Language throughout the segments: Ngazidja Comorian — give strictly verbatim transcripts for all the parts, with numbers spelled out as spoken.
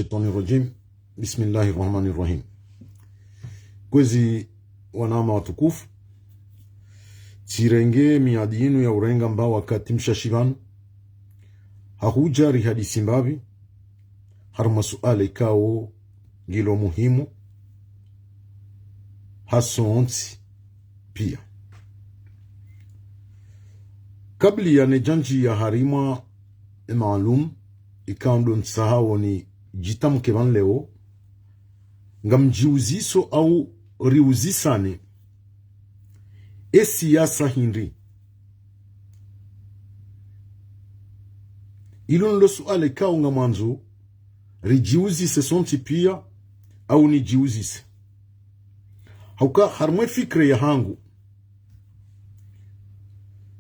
الشيطان الرجيم. بسم الله الرحمن الرحيم. Kwezi wananya watukufu, tsirenge miadi yinu ya urenga mba wakati mshashi pvanu, ha hudja rihadisi mbapvi, harumwa suala ikao ngilo muhimu ha sontsi pia. Kabla ya nedjandjiya harumwa e maalum, ikao ndo ntsahao nidjitamke pvanu leo, ngamdjiuziso au riuzisane, e siasa hindri? Ilo ndilo suala ikao ngamwandzo ridjiuzise sontsi pia, au nidjiuzise. Hauka harumwa e fikira yahangu,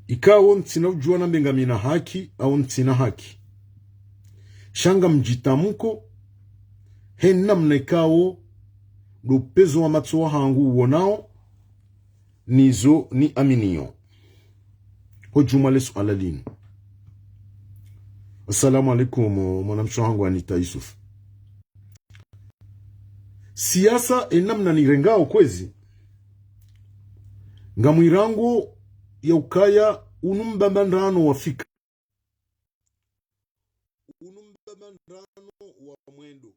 ikao ntsina udjua nambe ngamina haki au ntsina haki, sha ngamdjitamko he namna ikao ndo upvenuo wa matso wahangu uonao, nizo niaminio. Ho djumla le suala linu. Assalamu alaikum, mwanamshe wahangu Anita Yusuf. Siasa e namna nirengao kwezi, ngamwirango ya ukaya unu mbambandrano wa fikira, unu mbambandrano wa mwendo,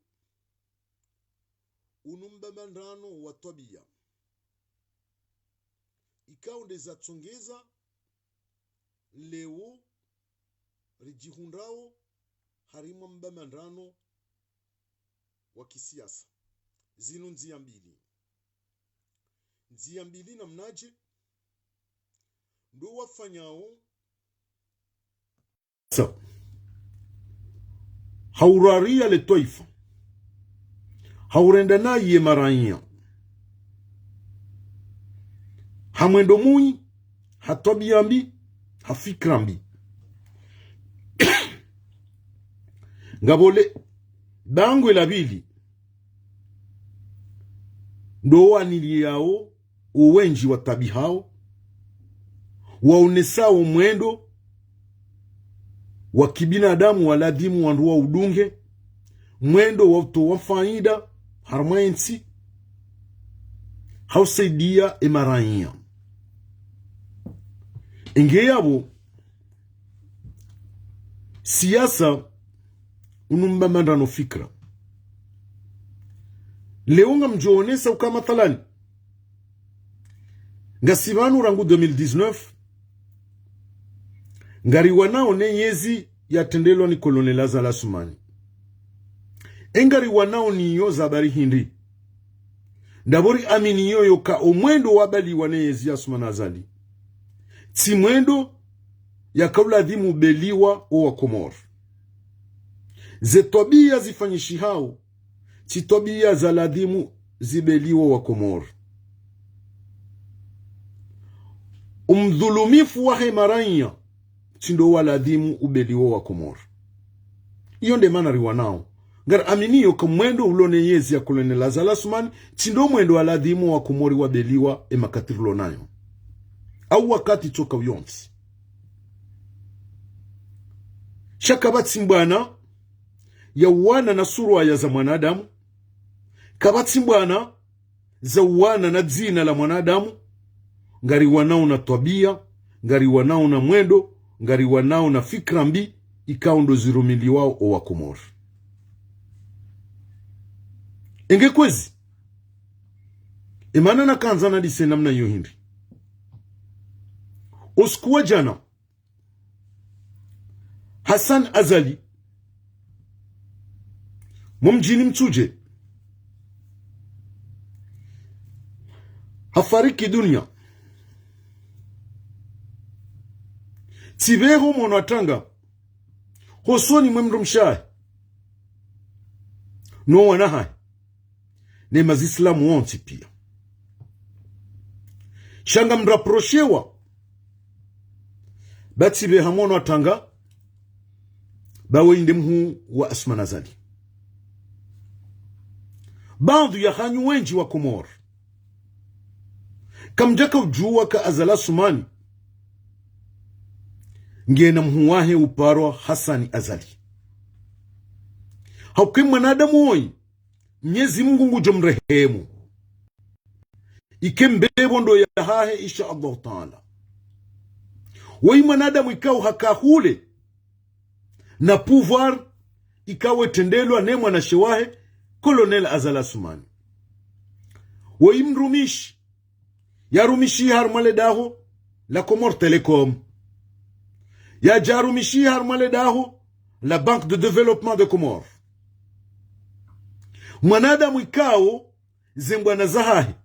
unu mbambandrano wa twabiya, ikao nde zatsongeza leo ridjihundrao harumwa mbambandrano wa kisiasa. Zinu ndziya mbili. Ndziya mbili namnadje? Ndo wafanyao sa, ha urariya le twaifa, ha urenda nayi ye maraiya, ha mwendo mwi, ha twabiya mbi, ha fikira mbi. Ngapvo le bangwe la pvili, ndo waniliyao owendji watabihao, waonesao mwendo wa kibinadamu wa ladhimu wandru waudunge, mwendo wa utowa faida harumwa entsi, ha usaidia e maraiya. Enge yapvo, siasa unu mbambandrano fikira. Leo ngamdjoonesa uka mathalani, ngasi pvanu rangu deux mille dix-neuf, ngariwanao ne yezi yatrendelwa ni Colonel Azali Assoumani. E ngariwanao niyo za habari hindri? Ndapvo riaminio yoka omwendo wabaliwa ne yezi ya Assoumani Azali, tsi mwendo yaka uladhimu ubeliwa o Wakomori. Ze twabiya zifanyishihao, tsi twabiya za ladhimu zibeliwa o Wakomori. Umdhulumifu wahe maraiya, tsi ndo wa ladhimu ubeliwa o Wakomori. Iyo nde mana riwanao. Ngariaminio ka mwendo ulo ne yezi ya Colonel Azali Assoumani, tsi ndo mwendo wa ladhimu o Wakomori wabeliwa e makati rilo nayo, au wakati tsoka uyontsi. Sha kapvatsi mbwana ya uwana na surwa ya za mwanadamu, kapvatsi mbwana za uwana na dzina la mwanadamu, ngariwanao na twabiya, ngariwanao na mwendo, ngariwanao na fikira mbi, ikao ndo zirumiliwao o Wakomori. Enge kwezi, e mana nakandza nadise namna iyo hindri. Usiku wa djana, Hassan Azali, mwa mdjini Mtsudje, hafariki dunia. Tsipveha mwono wa tanga hosoni mwe mdrumshe wahe no wana wahe, ne mazislamu wontsi pia. Sha ngamraproshewa, ba tsipveha mwono wa tanga, ba woyi nde mhuu wa Assoumani Azali. Baadhwi yahanyu wendji Wakomori, kamdjaka udjuwa ka Azali Assoumani ngena mhuu wahe uparwa Hassan Azali. Hauka ye mwanadamu woyi, Mnyezi Mungu ngudjo mrehemu. Ike mbepvo ndo yahahe, insha Allahu Taala. Woyi mwanadamu ikao haka hule na pouvoir ikao itrendelwa ne mwanashe wahe, Colonel Azali Assoumani. Woyi mrumishi, yarumishiha harumwa le daho la Comores Telecom. Yadja yarumishiha harumwa le daho la Banque de Développement des Comores. Mwanadamu ikao ze mbwana zahahe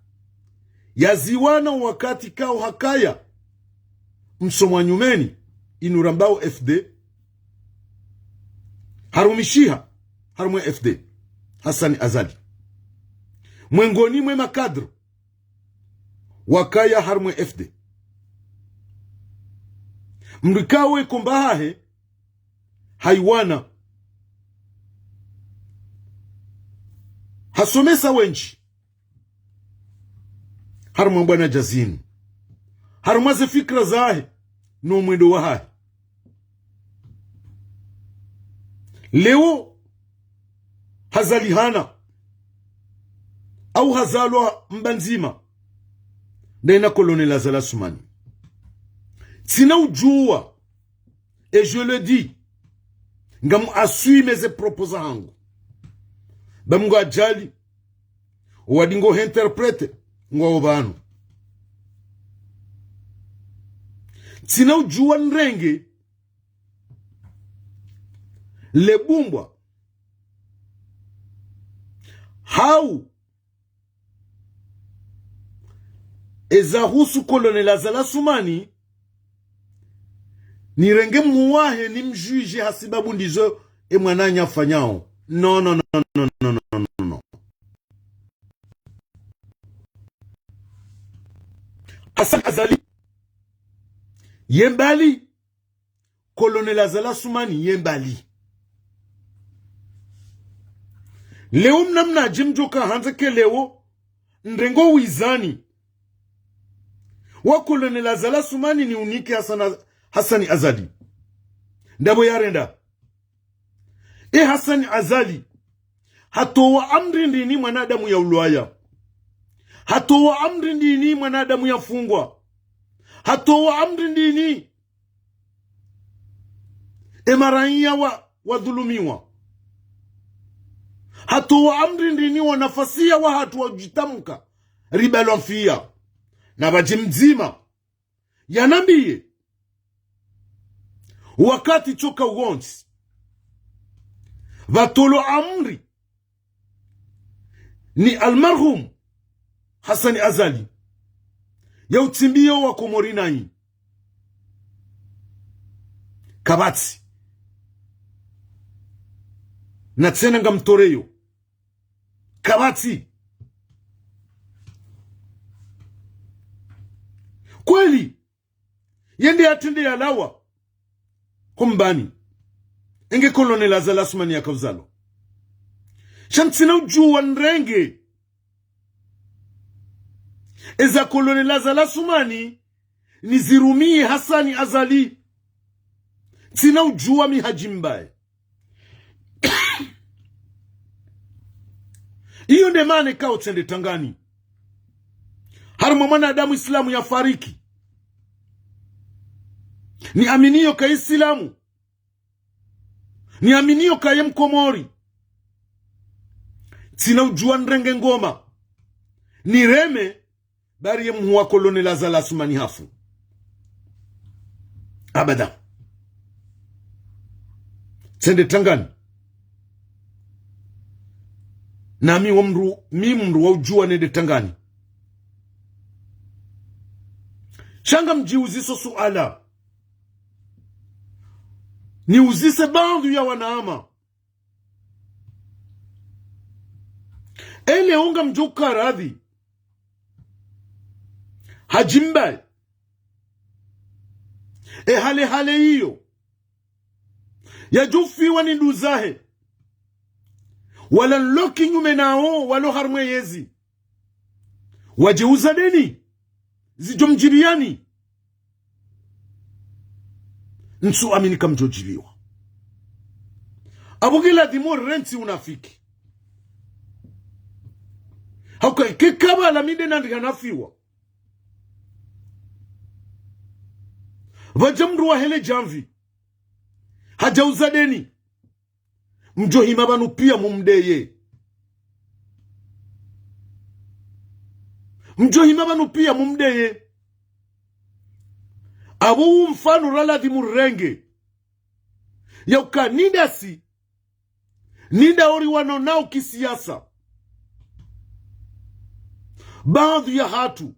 yaziwana wakati ikao hakaya msomo wa nyumeni inu rambao F D, harumishiha harumwa F D, Hassani Azali. Mwengoni mwe makadre wakaya harumwa F D. Mdru ikao ye komba hahe hayiwana. Hasomesa wendji harumwa mbwana dja zinu, harumwa ze fikira zahe no mwendo wahahe. Leo hazalihana au hazalwa mba ndzima ndayina Colonel Azali Assoumani. Tsina udjuwa, et je le dis, ngam assume ze propos zahangu. Ba Mngu adjali, owadi ngo interprète ngwawo pvanu. Tsina udjuwa nirenge le bumbwa hau eza husu Colonel Azali Assoumani, nirenge mhuwahe nimdjudje hasibabu ndizo e mwananya afanyao. Non, non, non. Hassani Azali ye mbali, Colonel Azali Assoumani ye mbali. Leo mna mnadje mdjoka handza ke leo nirenge wizani wa Colonel Azali Assoumani niunike Hassana-, Hassani Azali. Ndapvo yarenda. E Hassani Azali hatowa amri ndrini mwanadamu yaulwaya? Hatowa amri ndrini mwanadamu yafungwa? Hatowa amri ndrini e maraiya wa, wadhulumiwa? Hatowa amri ndrini wanafasiya wahatru wadjitamka ribalwa mfiya? Na pvadji mdzima yanambiye, wakati tsoka wontsi pvatolwa amri ni almarhum Hassani Azali yautsimbiye Wakomori nayi, kapvatsi. Na tsena ngamtoreyo, kapvatsi. Kweli, yende yatrende yalawa ho mbani, enge Colonel Azali Assoumani yakauzalwa. Sha ntsina udjuwa nirenge eza Colonel Azali Assoumani nizirumiye Hassani Azali. Ntsina udjuwa mi hadjimbaye. Iyo nde maana ikao tsende tangani. Harumwa mwanadamu Islamu yafariki, niaminiyo kaye Islamu, niaminiyo kaye Mkomori, ntsina udjuwa nirenge ngoma nireme bari ye mhuwa Colonel Azali Assoumani hafu. Abada. Tsende tangani. Nami wa mdru, mi mdru wa udjuwa nende tangani. Sha ngamdjiuziso suala. Niuzise baadhwi ya wanama. E leo ngamdjo uka radhi hadjimbaye e hale hale iyo yadjo ufiwa ni nduzahe, wala nlo kinyume nawo walo harumwa yezi, wadje uza deni zidjo mdjiriyani? Ntsu amini kamdjo djiliwa. Apvo nge ladhimu rentsi unafiki. Hauka, ke kabla mi nde nandrika nafiwa. Pvadja mndru wa hele djamvi. Hadja uza deni. Mdjo hima pvanu piya mumdeye. Mdjo hima pvanu piya mumdeye. Apvo u mfano ra ladhimu renge. Yauka ni ndasi, ni nda ori wanao nao kisiyasa. Baadhwi ya hatru,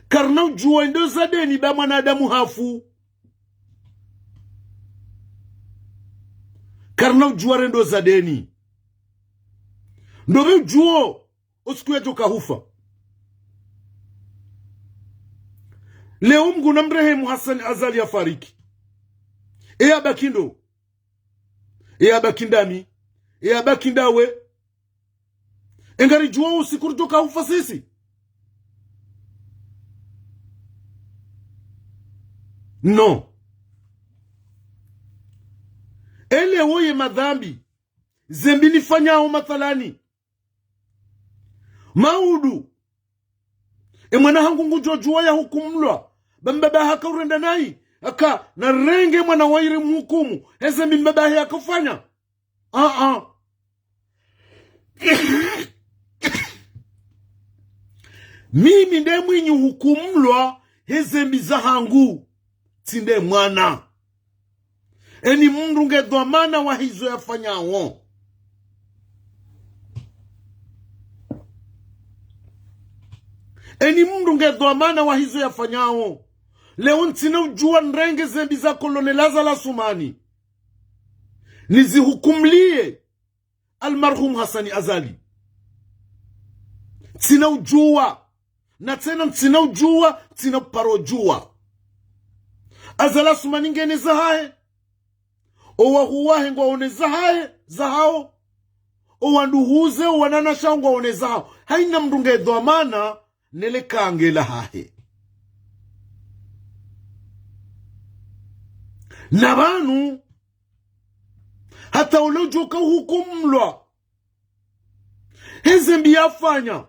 karina udjuwa endo za deni ba mwanadamu hafu. Karina udjuwa rendo za deni. Ndopvi udjuwo usiku yadjoka hufa. Leo Mngu namrehemu Hassan Azali yafariki. Eya baki ndo. Eya baki ndami. Eya baki ndawe. Engaridjuwa usiku ridjoka hufa sisi. No. Ele woye madhambi. Zembi nifanyao mathalani. Maudu. E mwana hangu ngudjo djuwa yahukumlwa. Ba mbaba haka urenda nayi. Aka narenge mwana waye ri mhukumu. Heze mbi mbaba he hakafanya. Aa. Mimi nde mwinyi uhukumlwa heze mbi zahangu. Tsi nde mwana. Eni mndru nge dhwamana wa hizo yafanyao. Eni mndru nge dhwamana wa hizo yafanyao. Leo ntsina udjuwa nrenge zembi za Colonel Azali Assoumani. Nizihukumliye almarhum Hassani Azali. Ntsina udjuwa. Na tsena ntsina udjuwa, ntsina paro djuwa. Azali Assoumani ngena zahahe. Owahuu wahe ngwaona zahahe, zahao. Owanduhuze, owananyasha ngwaona zahao. Haina mndru nge dhwamana, nele kange lahahe. Na pvanu, hata ule udjoka uhukumlwa. Heze mbi yafanya.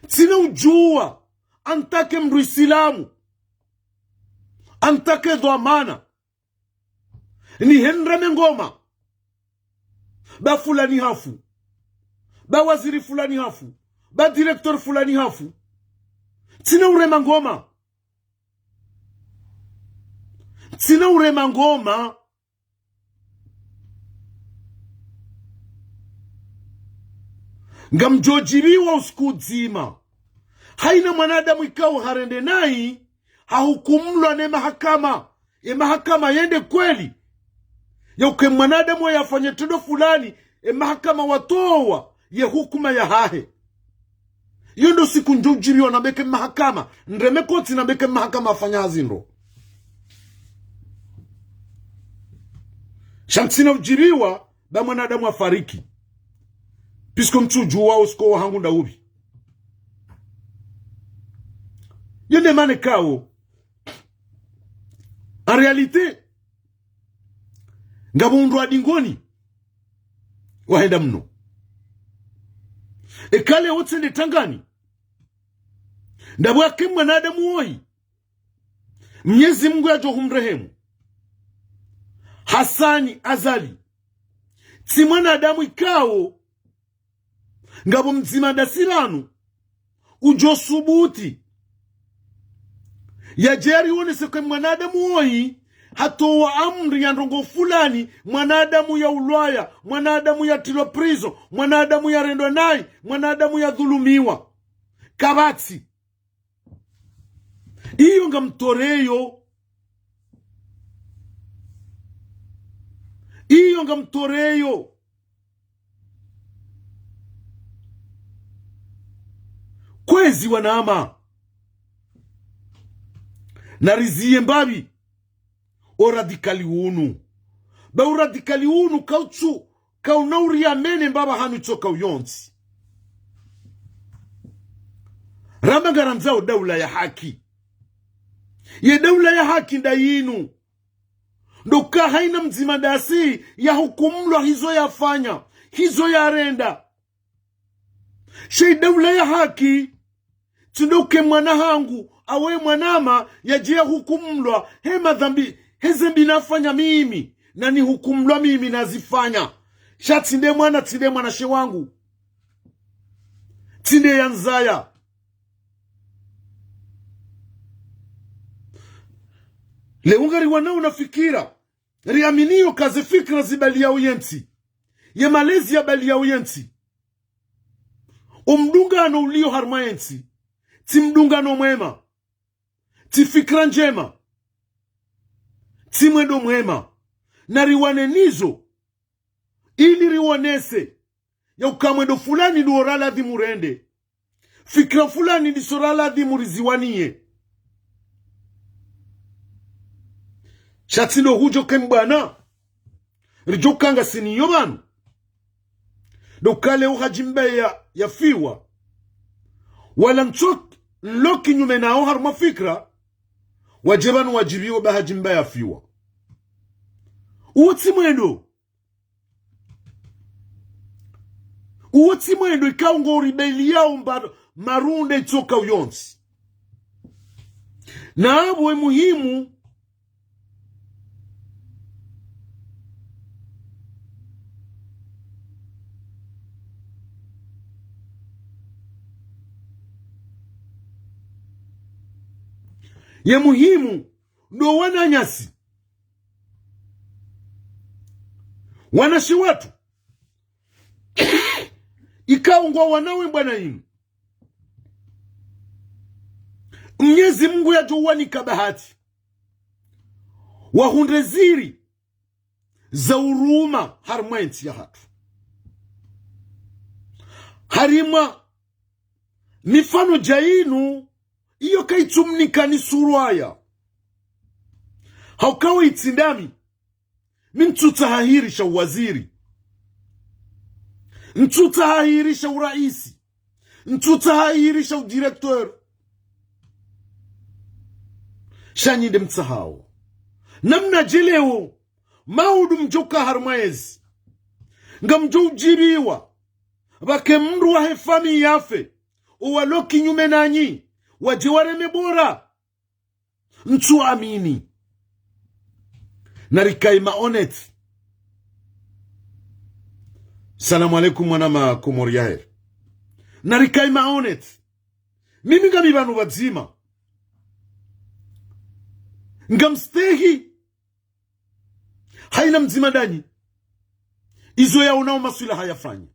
Ntsina udjuwa, en tant que mndru Isilamu. En tant que dhwamana. Nihendra mengoma. Ba fulani hafu. Ba waziri fulani hafu. Ba directeur fulani hafu. Ntsina urema ngoma. Ntsina urema ngoma. Ngamdjo djipviwa usiku udzima. Haina mwanadamu ikao harende nayi, hahukumlwa ne mahakama. Ye mahakama yende kweli. Yauke mwanadamu yafanye tendo fulani, ye mahakama watowa ye hukuma yahahe. Iyo ndo siku ndjo udjipviwa nambeke mahakama. Nreme kotsi nambeke mahakama afanya hazi ndro. Sha ntsina udjipviwa, ba mwanadamu afariki. Puisque ntsudjuwa usiku wahangu nda upvi. Iyo nde mana ikao. En réalité, ngapvo undru wa dingoni wahenda mno. Eka leo utsende tangani. Ndapvo yake mwanadamu woyi. Mnyezi Mungu yadjo humrehemu. Hassani Azali. Tsi mwanadamu ikao. Ngapvo mdzima ndasi lanu. Udjo subuti. Yadje yarionese ke mwanadamu woyi. Hatowa amri ya ndrongo fulani. Mwanadamu yaulwaya. Mwanadamu yatrilwa prison. Mwanadamu yarendwa nayi. Mwanadamu yadhulumiwa. Kapvatsi. Iyo ngamtoreyo. Iyo ngamtoreyo. Kwezi wanama. Nariziye mbapvi. O radikali unu. Ba u radikali unu kautsu, kauna uriamene mbapva hanu itsoka uyontsi. Ramba ngarandzao daula ya haki. Ye daula ya haki nda yinu. Ndo uka haina mdzima dasi yahukumlwa hizo yafanya, hizo yarenda. Sha ye daula ya haki, tsi ndo uka ye mwana hangu, au ye mwananya, yadje yahukumlwa, he madhambi, he zembi nafanya mimi, na nihukumlwa mimi nazifanya. Sha tsi nde mwana, tsi nde mwanamshe wangu. Tsi nde yanizaya. Leo ngariwanao na fikira, riaminio uka ze fikira zibaliyao ye ntsi, ye malezi yabaliyao ye ntsi, o mdungano ulio harumwa ye ntsi, tsi mdungano mwema, tsi fikira ndjema, tsi mwendo mwema. Na riwane nizo, ili rionese ya uka mwendo fulani ndo ra ladhimu rende, fikira fulani ndizo ra ladhimu riziwaniye. Sha tsi ndo hudjo uka ye mbwana, ridjo uka ngasiniyo pvanu, ndo uka leo hadjimbaya yafiwa, wala ntso nlo kinyume nao harumwa fikira, wadje pvanu wadjibiwe ba hadjimbaya yafiwa. Uwo tsi mwendo. Uwo tsi mwendo ikao ngo uribeliyao mba-, marunde itsoka uyontsi. Na apvo ye muhimu, ye muhimu, ndo wananyasi, wanashe watru, ikao ngwawanao ye mbwana yinu. Mnyezi Mungu yadjo uwanika bahati, wahundre ziri za uruma harumwa ye ntsi yahatru. Harumwa mifano dja yinu, iyo kayitsumnika ni surwaya. Hauka wo itsi ndami, mi ntsutsaha hiri sha uwaziri. Ntsutsaha hiri sha uraisi. Ntsutsaha hiri sha udirecteur. Sha nyi nde mtsahao. Namna dje leo, maudu mdjo uka harumwa yezi, ngamdjo udjibiwa, pvwake mndru wahe famiyi yafe, owalo kinyume nanyi, wadje wareme bora. Ntsu amini. Na rikaye ma honnête. Salamu alaikum, mwana ma Komori yahe. Na rikaye ma honnête. Mimi ngami pvanu pvadzima. Ngamstehi. Haina mdzima ndanyi. Izo yaonao maswilaha yafanye.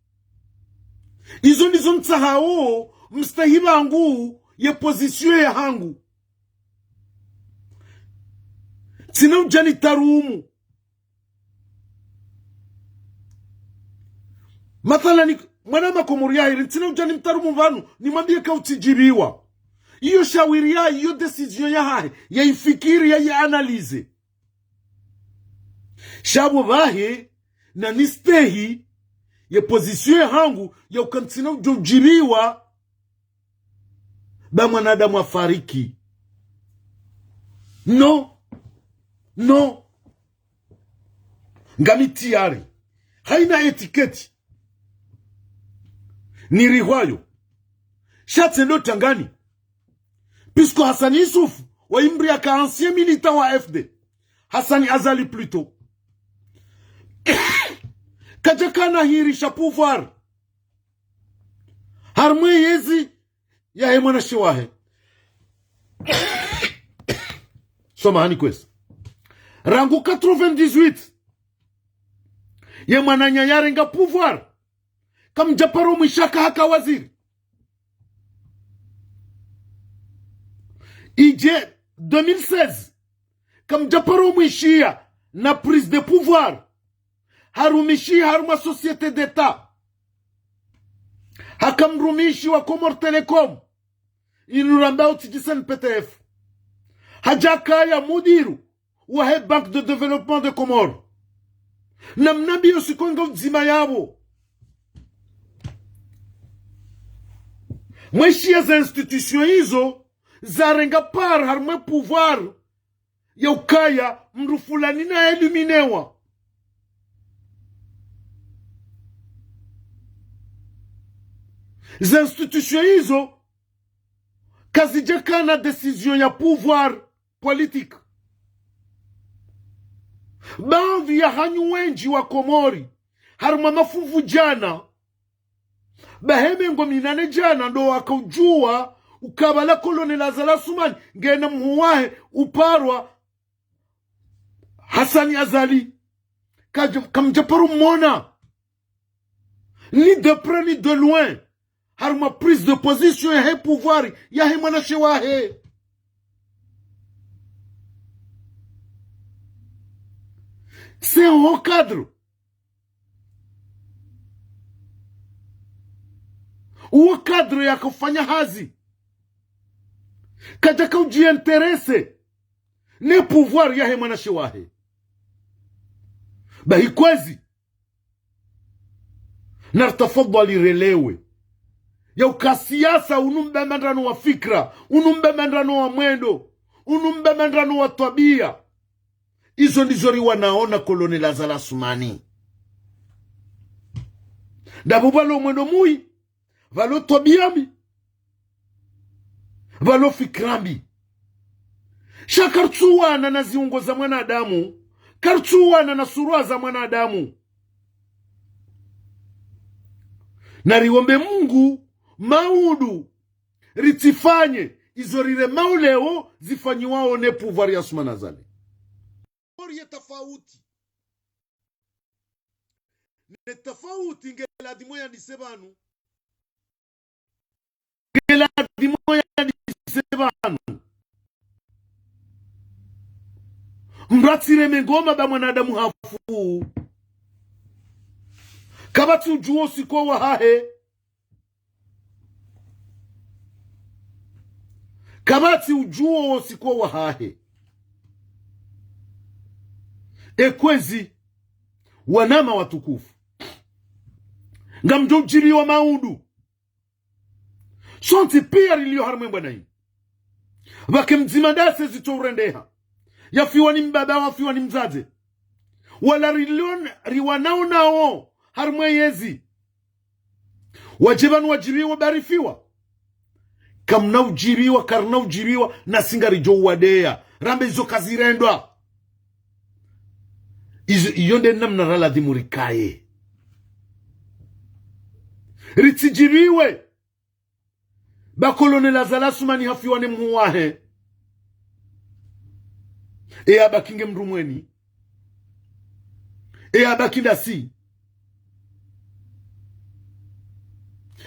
Izo ndizo ntsahao mstehi pvangu ye position yahangu. Ntsina udja nitarumu. Mathalani, mwana ma Komori yaheri, ntsina udja nimtarumu pvanu, nimwambiye ka utsidjibiwa. Iyo shawiri yahe, iyo décision yahahe, yayifikiri, yayi analyser. Sha pvo pvahe, na nistehi ye position yahangu ya uka ntsina udjo udjibiwa ba mwanadamu afariki. Non. Non. Ngami tayari. Haina étiquette nirihwayo. Sha tsendo tangani. Puisque Hassani Issoufou, wa imri yaka ancien militant wa F D. Hassani Azali plutôt. Kadjakana hiri sha pouvoir. Harumwa yezi yahe mwanashe wahe. Samahani kwezi. Rangu quatre-vingt-dix-huit. Ye mwananya yarenga pouvoir. Kamdjaparo mwishia kahaka waziri. Idje deux mille seize. Kamdjaparo mwishia na prise de pouvoir. Harumishi harumwa société d'État. Haka mrumishi wa Comores Telecom. Inu rambao tsi dji C N P T F. Hadjakaya mudiru wahe Banque de Développement des Comores. Namnambiyo sikonga udzima yapvo. Mwishia ze institution izo zarenga part harumwa pouvoir ya ukaya mndru fulani na éliminewa. Ze institutions izo kazidjakana décision ya pouvoir politique. Baadhwi ya hanyu wendji wa Komori, harumwa mafuvu djana, bahe mengo minane djana ndo wakaudjuwa ukaya la Colonel Azali Assoumani ngena mhuu wahe uparwa Hassani Azali. Kadja-, kamdjaparo mwona, ni de près ni de loin, harumwa prise de position yahe pouvoir yahe mwanashe wahe. C'est un haut cadre. Uwo cadre yakofanya hazi. Kadjakaudji intéresser ne pouvoir yahe mwanashe wahe. Bahi kwezi, nartafadhwali relewe ya uka siasa unu mbambandrano wa fikira, unu mbambandrano wa mwendo, unu mbambandrano wa twabiya. Izo ndizo riwonao na Colonel Azali Assoumani. Ndapvo pvalo mwendo muyi, pvalo twabiya mbi, pvalo fikira mbi. Sha karitsuwana na ziungo za mwanadamu, karitsuwana na sura za mwanadamu. Nariombe Mungu maudu ritsifanye izo riremao leo zifanyiwao ne pouvoir ya Assoumani Azali. Ye tafauti. Ne tafauti nge ladhimu yandise pvanu. Nge ladhimu yandise pvanu. Mndru atsireme ngoma ba mwanadamu hafu. Kapvatsi udjuwo usiku wahahe. Kapvatsi udjuwo usiku wahahe. Ekwezi, wananya watukufu, ngamdjo udjibiwa maudu. Sontsi piya rilio harumwa mbwana yi. Pvwake mdzima ndase zitso urendeha. Yafiwa ni mbaba, wafiwa ni mdzadze. Wala rilio, riwanao nao harumwa yezi. Wadje pvanu wadjibiwa ba rifiwa. Kamna udjibiwa, karina udjibiwa, nasi ngaridjo uwadeya. Rambe izo kazirendwa. Izo, iyo nde namna ra ladhimu rikaye. Ritsidjibiwe ba Colonel Azali Assoumani hafiwa ne mhuu wahe. Eya baki nge mndru mweni. Eya baki ndasi.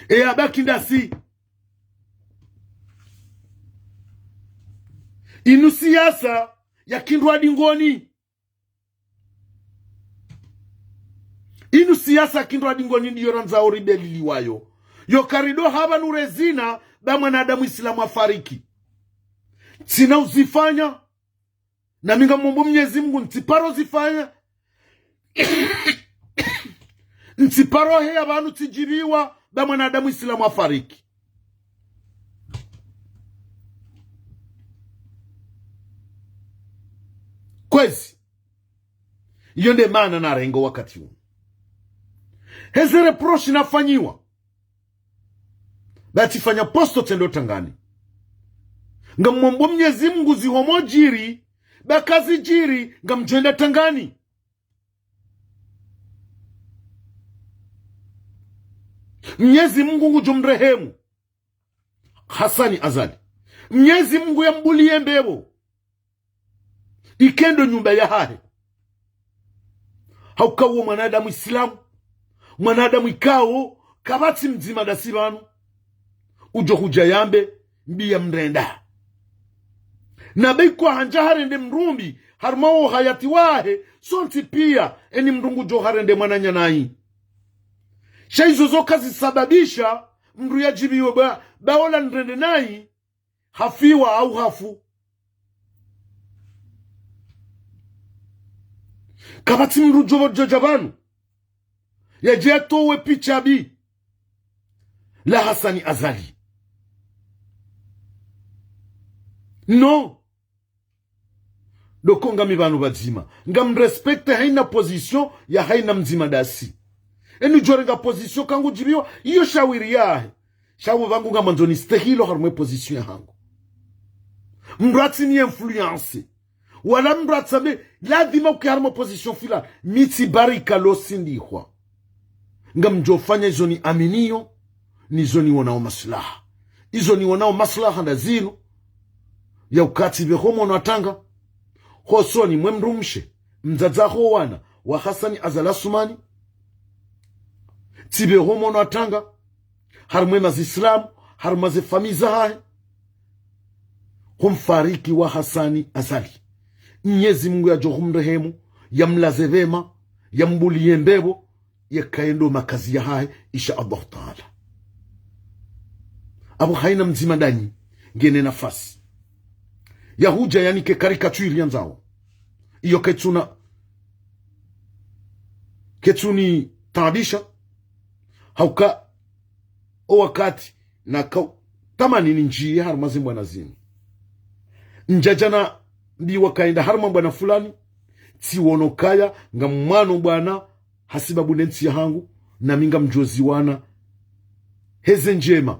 Eya baki ndasi. Inu siasa ya kindru adingoni. Inu siasa ya kindru adingoni ndiyo randzao ribeliliwayo. Yo karido hapva nure zina ba mwanadamu Islamu afariki. Tsina uzifanya. Nami ngamombo Mnyezi Mungu ntsiparo zifanya. Ntsiparo heya pvanu tsidjibiwa ba mwanadamu Islamu afariki. Kwezi. Iyo nde maana narenge wakati unu. Heze reproche nafanyiwa. Ba tsifanya posto tsendo tangani. Ngamombo Mnyezi Mungu zihomo djiri, ba kazidjiri, ngamdjwenda tangani. Mnyezi Mungu ngudjo mrehemu Hassani Azali. Mnyezi Mungu yambuliye mbepvo. Ikendo nyumba yahahe. Hauka uwo mwanadamu Islamu, mwanadamu ikao, kapvatsi mdzima ndasi pvanu udjo hudja yambe mbi yamrenda. Na be ikwa handza harende mndru mbi harumwa wo uhayati wahe, sontsi piya, eni mndru ngudjo harende mwananya nayi. Sha izo zo kazisababisha mndru yadjibiwe ba, ba ola nrende nayi, hafiwa au hafu. Kapvatsi mndru djo pvo djodja pvanu yadje yatowe picha mbi la Hassani Azali. Non. Ndo uka ngami pvanu pvadzima. Ngam respecte haina position ya haina mdzima dasi. Eni djorenga position ka ngudjibiwa, iyo shawiri yahe. Sha pvo pvangu ngamwandzo nistehilo harumwa e position yahangu. Mndru atsi ni influence. Wala mndru atsambe, lazima uke harumwa e position fulani. Mi tsi barika lo sindihwa. Ngamdjofanya izo niaminiyo, nizo niwonao maslaha. Izo niwonao maslaha nda zinu, ya uka tsipveho mwono wa tanga, hosoni mwe mdrumshe, mdzadze ho wana, wa Hasani Azali Assoumani, tsipveho mwono wa tanga, harumwa e mazislamu, harumwa ze famiyi zahahe, ho mfariki wa Hasani Azali. Mnyezi Mungu yadjo humrehemu, yamlaze pvema, yambuliye mbepvo, yakaye ndo makazi yahahe, insha Allahu Taala. Apvo haina mdzima ndanyi, ngena nafasi ya hudja yanike caricature yandzao. Iyo kaitsuna, kaitsuni taabisha, ha uka o wakati nakao tamani nindjiye harumwa ze mbwana zinu. Ndjadja nambiwa ka nende harumwa mbwana fulani, tsiwono kaya ngamwano mbwana hasibabu ne ntsi yahangu, nami ngamdjoziwana heze ndjema,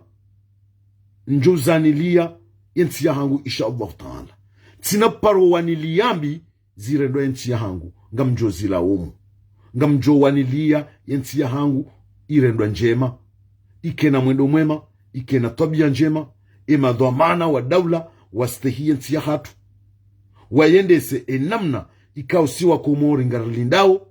ndjo uzaniliya ye ntsi yahangu, insha Allahu Taala. Tsina paro waniliya mbi zirendwa ye ntsi yahangu, ngamdjozilaumu. Ngamdjowaniliya ye ntsi yahangu irendwa ndjema, ikena mwendo mwema, ikena twabiya ndjema, e madhwamana wa daula wastehi ye ntsi yahatru, wayendese e namna ikao si wa Komori ngarilindao.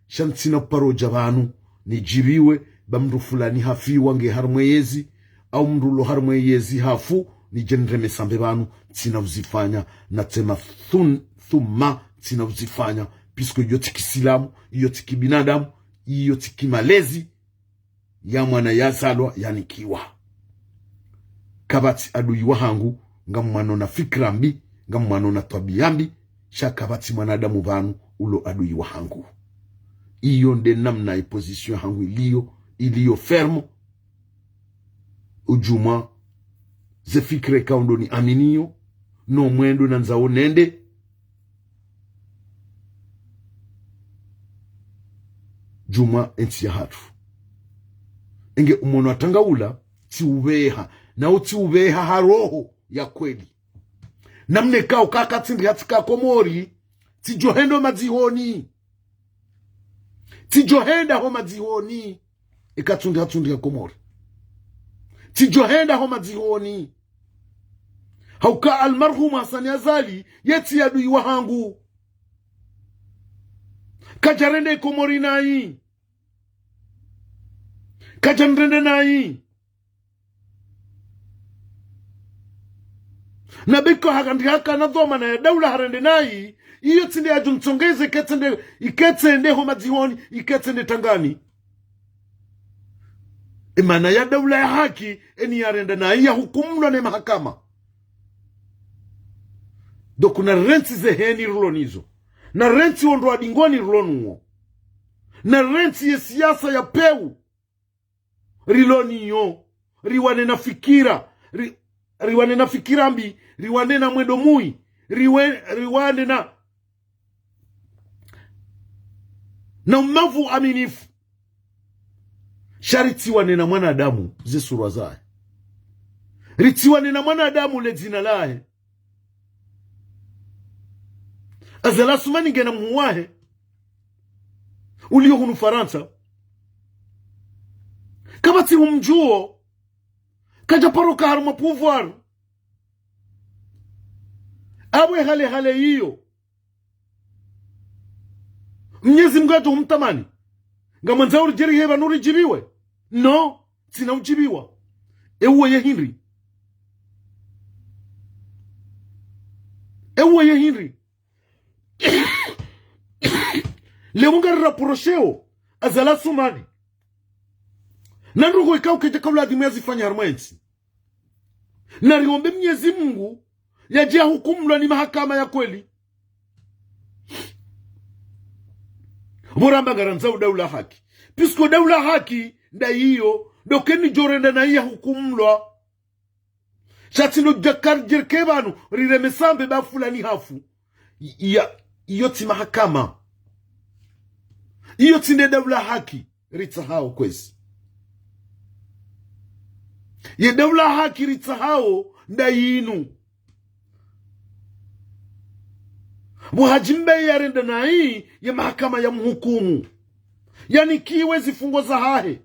Sha ntsina paro dja pvanu nidjibiwe ba mndru fulani hafiwa nge harumwa e yezi, au mndru ulo harumwa e yezi hafu, nidje nireme sambe pvanu, ntsina uzifanya, na tsema thun-, thumma ntsina uzifanya, puisque iyo tsi kisilamu, iyo tsi kibinadamu, iyo tsi kimalezi ya mwana yazalwa yanikiwa. Kapvatsi adui wahangu ngamwano na fikira mbi, ngamwano na twabiya mbi, sha kapvatsi mwanadamu pvanu ulo adui wahangu. Iyo nde namna e position yahangu iliyo, iliyo ferme. Udjumwa ze fikira ikao ndo niaminiyo, no mwendo nandzao nende. Djumwa e ntsi yahatru. Enge umwono wa tanga ula, tsiupveha, nao tsiupveha ha roho ya kweli. Namna ikao kaka tsindri hatsika Komori, tsidjohenda ho madzihoni. Tsidjohenda ho madzihoni. Ika tsundri hatsundri ha Komori. Tsidjohenda ho madzihoni. Ha uka almarhum Hasani Azali, ye tsi adui wahangu. Kadjarenda e Komori nayi. Kadjanirenda nayi. Na biko hakandri hakana dhwamana ya daula harende nayi, iyo tsi nde yadjo ntsongeze, iketsende, iketsende ho madzihoni, iketsende tangani. E mana ya daula ya haki, eni yarenda nayi yahukumulwa ne mahakama. Donc narentsi ze heni rilo nizo. Narentsi wondro wa dingoni rilo nuwo. Narentsi ye siasa ya pewu rilo niyo, riwane na fikira, ri-, riwane na fikira mbi, riwane na mwendo mwi, riwe-, riwane na, na umavu aminifu. Sha ritsiwane na mwanadamu ze surwa zahe. Ritsiwane na mwanadamu le dzina lahe. Azali Assoumani ngena mhuu wahe uliyo hunu Farantsa. Kapvatsi humdjuo, kadja paro ka harumwa pouvoir. Apvo e hale hale iyo, Mnyezi Mungu yadjo humtamani. Ngamwandzao ridjeri hepva nuridjibiwe. No, tsina udjibiwa. Ewe ye hindri. Ewe ye hindri. Leo ngari raporosheo Azali Assoumani na ndrongo ikao kedja ka uladhimu yazifanya harumwa entsi. Nariombe Mnyezi Mungu yadje yahukumulwa ni mahakama ya kweli. Pvo ramba ngarandzao daula haki. Puisque daula haki nda iyo, ndo keni djorenda nayi yahukumulwa. Sha tsi ndo djaka ridjereke pvanu, rireme sambe ba fulani hafu. Ya, iyo tsi mahakama. Iyo tsi nde daula haki ritsahao kwezi. Ye daula haki ritsahao nda yinu. Pvo Hadji Mbaye yarenda nayi, ye mahakama ya mhukumu. Yanikiwe zifungo zahahe.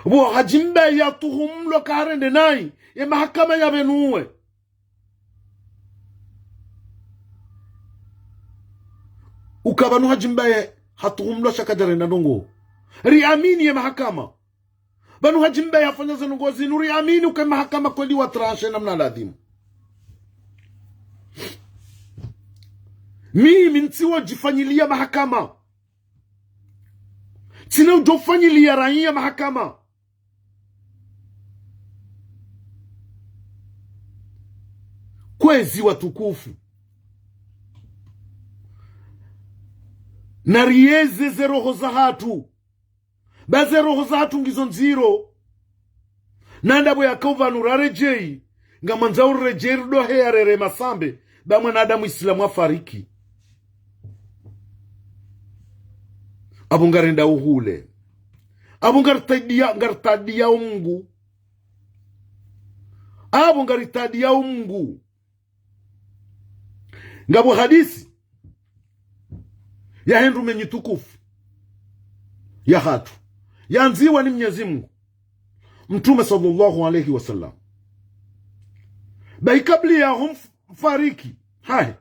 Pvo Hadji Mbaye yatuhumulwa ka harende nayi, ye mahakama ya pvenuwe. Uka pvanu Hadji Mbaye hatuhumulwa sha kadjarenda ndrongoo. Riamini ye mahakama. Pvanu Hadji Mbaye hafanya ze ndrongoo zinu, riamini uka ye mahakama kweli wa tranché namna ladhimu. Mimi ntsi wo djifanyiliya mahakama. Tsina udjo fanyiliya raiya mahakama. Kwezi watukufu. Nariyeze ze roho zahatru. Ba ze roho zahatru ngizo ndziro. Na ndapvo yaka upvanu raredjeyi, ngamwandzo uredjeyi rudohe yarere masambe, ba mwanadamu Isilamu afariki. Apvo ngarenda uhule. Apvo ngaritadiya, ngaritadiya o Mngu. Apvo ngaritadiya o Mngu. Ngapvo hadisi yahe ndrume nyi tukufu yahatru, yandziwa ni Mnyezi Mngu, Mtrume swallallahu alayhi wa sallam. Bahi kabla yaho mf-, mfariki hahe,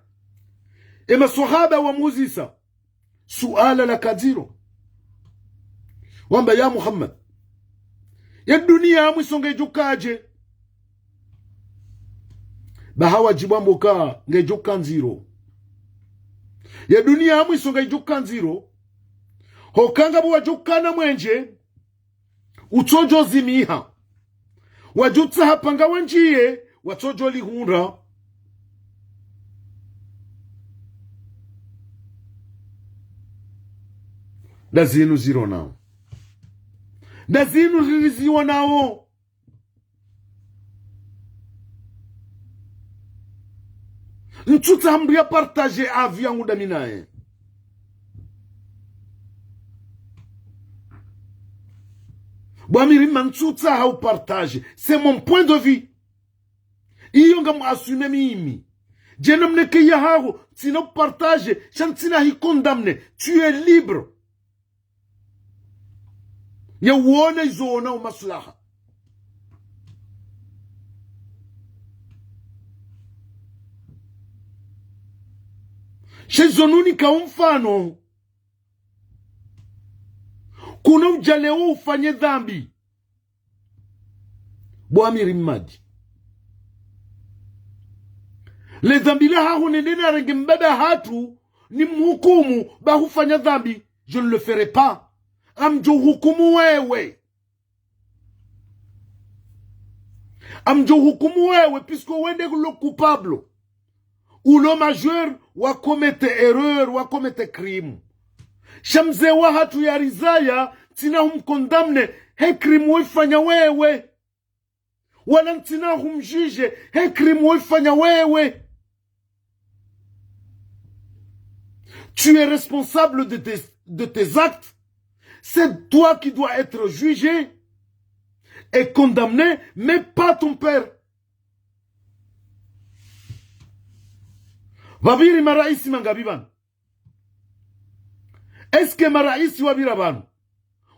e maswahaba wamuzisa suala laka ndziro. Wamba: "Ya Muhammad, ye duniya ya mwiso ngedjo kadje?" Baha wadjibu wamba uka ngedjo ka ndziro. Ye duniya ya mwiso ngedjo ka ndziro. Hoka ngapvo wadjo kana mwenje, utsodjo zimiha. Wadjo tsaha panga wandjiye, watsodjo lihundra. Nda zinu ziro nawo. Nda zinu ririziwa nawo. Ntsutsaha mndru ya partage avis yangu nda mi naye. Bwa Mirima, ntsutsaha u partage. C'est mon point de vue. Iyo ngam assume mimi. Djena mneke yahaho, ntsina u partage, sha ntsina hi condamner. Tu es libre. Ye wona izo wona o maslaha. Sha izo nunika o mfano. Kuna udja leo ufanye dhambi. Bo Amiri Mmadi. Le dhambi lahaho nende narenge mbaba hatru nimhukumu ba hufanya dhambi. Je ne le ferai pas. Ngamdjo hukumu wewe. Ngamdjo hukumu wewe, puisque wende le coupable. Ulo majeur, wa commettre erreur, wa commettre crime. Sha mze wahatru yarizaya, ntsina humcondamner he crime wefanya wewe. Wala ntsina humjuger he crime wefanya wewe. Tu es responsable de tes, de tes actes. C'est toi qui dois être jugé et condamné, mais pas ton père. Pvapviri maraisi mangapi pvanu? Est-ce que maraisi wapvira pvanu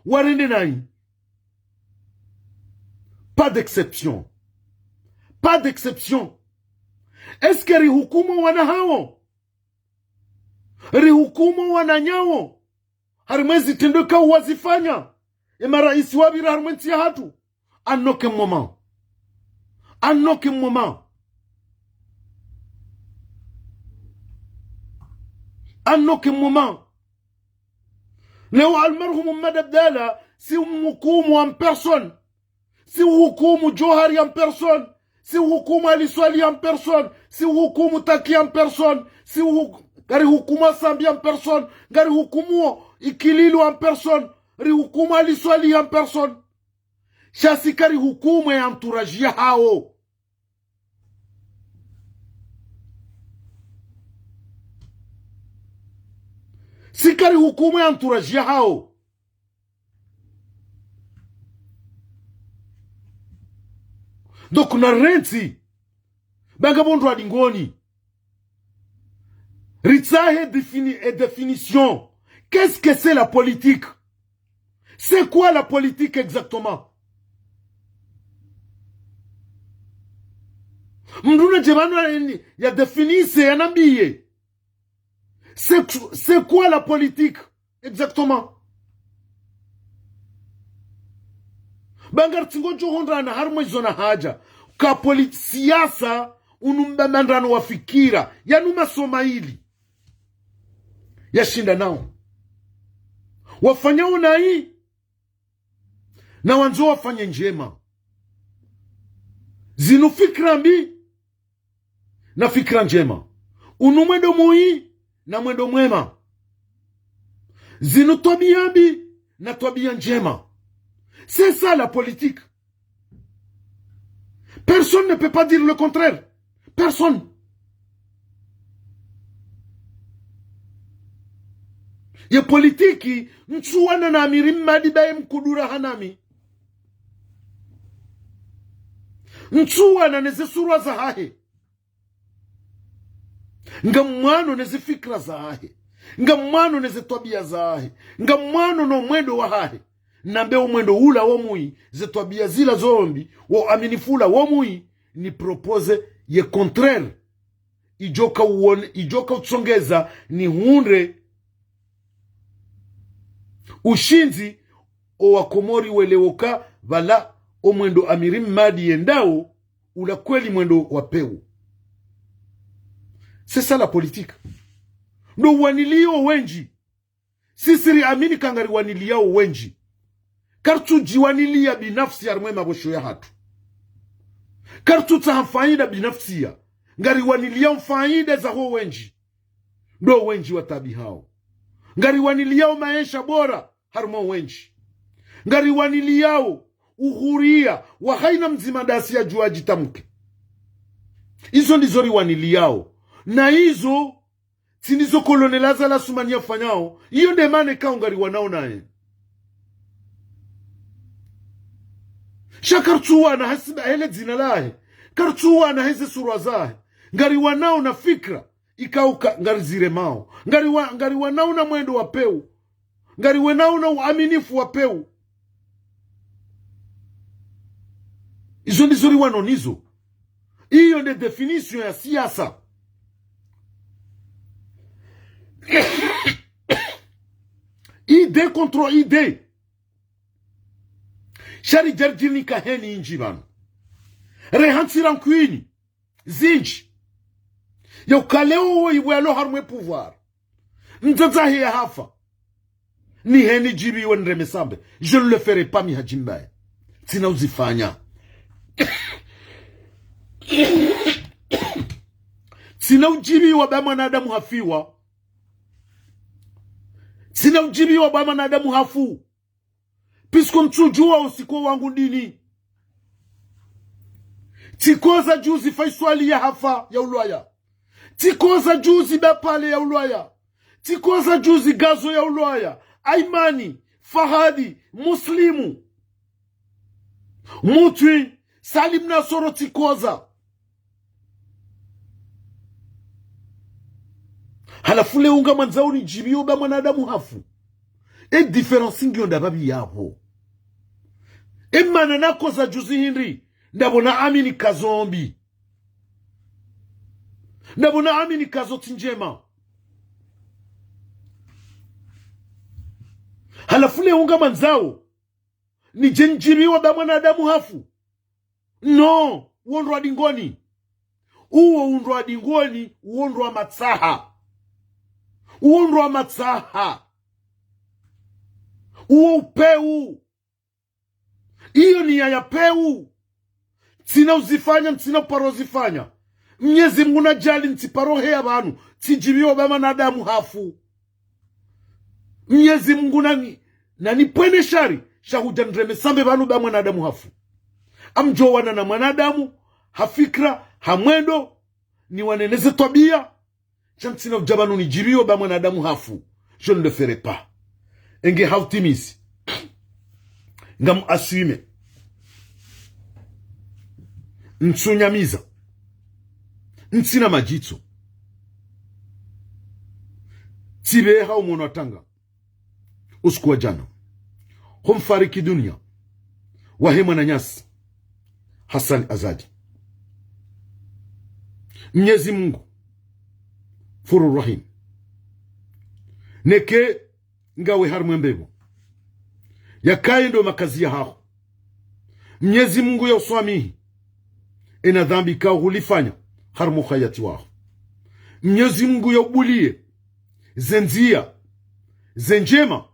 warende nayi? Pas d'exception. Pas d'exception. Est-ce que rihukumu wana hawo? Rihukumu wananyawo harimwa ezitrendwa ikao wazifanya e maraisi wapvira harimwa entsi yahatru? À aucun moment. À aucun moment. À aucun moment. Leo almarhum Mmadi Abdallah, si umhukumu en personne. Si uhukumu Djohar en personne. Si uhukumu Ali Swalihi en personne. Si uhukumu Taki en personne. Si uhu-, ngarihukumu Sambi en personne. Ngarihukumu Ikililu en personne. Rihukumu Ali Swalihi en personne. Sha si karihukumu e entourage yahawo. Tsi kari hukumu ye entourage yahawo. Donc, narentsi, ba ngapvo ndro wa dingoni. Ritsahe défini-, e définition. Qu'est-ce que c'est la politique ? C'est quoi la politique exactement ? Mndru nadje pvanu ya, ya définisse, yanambiye. C'est, c'est quoi la politique exactement ? Ba ngaritsi ngodjo hondrana harumwa izo na hadja. Ka poli-, siasa, unu mbambandrano wa fikira, yanu masoma ili. Yashinda nawo. Wafanya unayi, na wandzo wafanye ndjema. Zinu fikira mbi, na fikira ndjema. Unu mwendo muyi, na mwendo mwema. Zinu twabiya mbi, na twabiya ndjema. C'est ça la politique. Personne ne peut pas dire le contraire. Personne. Ye politiki, ntsuwana na Amiri Mmadi baye mkudura hanami. Ntsuwana neze surwa zahahe. Ngamwano neze fikira zahahe. Ngamwano neze twabiya zahahe. Ngamwano no mwendo wahahe. Nambe o mwendo ula wo muyi, ze twabiya zila zo mbi, wo uaminifu ula wo muyi, ni propose ye contraire. Idjoka uone, idjoka utsongeza nihundre ushindzi, o Wakomori welewe uka pvala o mwendo Amiri Mmadi yendawo, ula kweli mwendo wa pewu. C'est ça la politique. Ndo uwaniliyo wendji. Sisi riamini ka ngariwaniliyawo wendji. Karitsudjiwaniliya binafsi harumwa ye mapvosho yahatru. Karitsutsaha faida binafsiya. Ngariwaniliyawo faida zaho wendji. Ndo wendji watabihawo. Ngariwaniliyawo maesha bora harumwa wendji. Ngariwaniliyawo uhuriya wa haina mdzima dasi yadjuwa adjitamke. Izo ndizo riwaniliyawo. Na izo, tsi ndizo Colonel Azali Assoumani yafanyawo, iyo nde mana ikao ngariwanawo naye. Sha karitsuwana hasiba hele dzina lahe, karitsuwana heze surwa zahe, ngariwanawo na fikira, ikao ka ngariziremawo. Ngariwa-, ngariwanawo na mwendo wa pewu. Ngariwanawo na uaminifu wa pewu. Izo ndizo riwanawo nizo. Iyo nde définition ya siasa. Idée contre idée. Sha ridja ridjinika heni indji pvanu. Rehantsira nkwinyi zindji. Yauka leo wo iwe alo harumwa ye pouvoir. Mdzadze wahe yahafa. Niheni djibiwa nireme sambe. Je ne le ferai pas, mi hadjimbaye. Tsina uzifanya. Tsina udjibiwa ba mwanadamu hafiwa. Tsina udjibiwa ba mwanadamu hafu. Puisque ntsudjuwa usiku wangu ndini. Tsikoza juzi Faiswali yahafa yaulwaya. Tsikoza juzi Bapale yaulwaya. Tsikoza juzi Gazo yaulwaya. Aimani, Fahadi, Muslimu, Mutwi, Salim Nasoro tsikoza. Halafu leo ngamwandzao nidjibiwe ba mwanadamu hafu. E différence ngiyo ndapvi yapvo? E mana nakoza juzi hindri, ndapvo naamini ka zo mbi. Ndapvo naamini ka zo tsi ndjema. Halafu leo ngamwandzao nidje nidjibiwe ba mwanadamu hafu. Non, uwo ndo wa dingoni. Uwo ndo wa dingoni, uwo ndo wa matsaha. Uwo ndo wa matsaha. Uwo upewu. Iyo niya ya pewu. Tsina uzifanya, tsina uparo zifanya. Mnyezi Mungu nadjali ntsiparo heya pvanu, tsidjibiwa ba mwanadamu hafu. Mnyezi Mungu nani, nanipvwene shari, sha hudja nireme sambe pvanu ba mwanadamu hafu. Ngamdjo wana na mwanadamu, ha fikira, ha mwendo, niwane neze twabiya, sha ntsina udja pvanu nidjibiwe ba mwanadamu hafu. Je ne le ferai pas. Enge hautimizi. Ngam assumer. Ntsunyamiza. Ntsina madjitso. Tsibe hau mwana tanga. Usiku wa djana, humfariki dunia wahe mwananyasi Hassani Azali. Mnyezi Mungu, Ghafuru Rahim, neke ngawe harimwa ye mbepvo, yakaye ndo makazi yahaho. Mnyezi Mungu yauswamihi ena dhambi ikao hulifanya harimwa uhayati waho. Mnyezi Mungu yaubuliye ze ndzia ze ndjema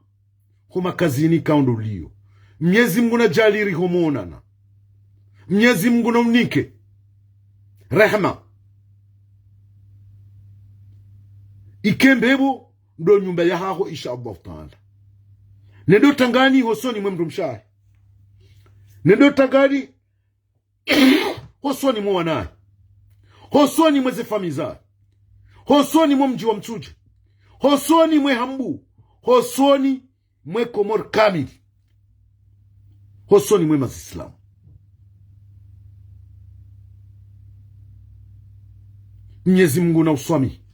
ho makazini ikao ndo uliyo. Mnyezi Mungu nadjaaliye riho monana. Mnyezi Mungu naunike rehema. Ike mbepvo ndo nyumba yahaho, insha Allahu Taala. Nende utangani hosoni mwe mdrumshe wahe. Nende utangani hosoni mwe wanahe. Hosoni mwe ze famiyi zahe. Hosoni mwe mdji wa Mitsudje. Hosoni mwe Hambu. Hosoni mwe Komori kamili. Hosoni mwe mazislamu. Mnyezi Mungu nauswamihi.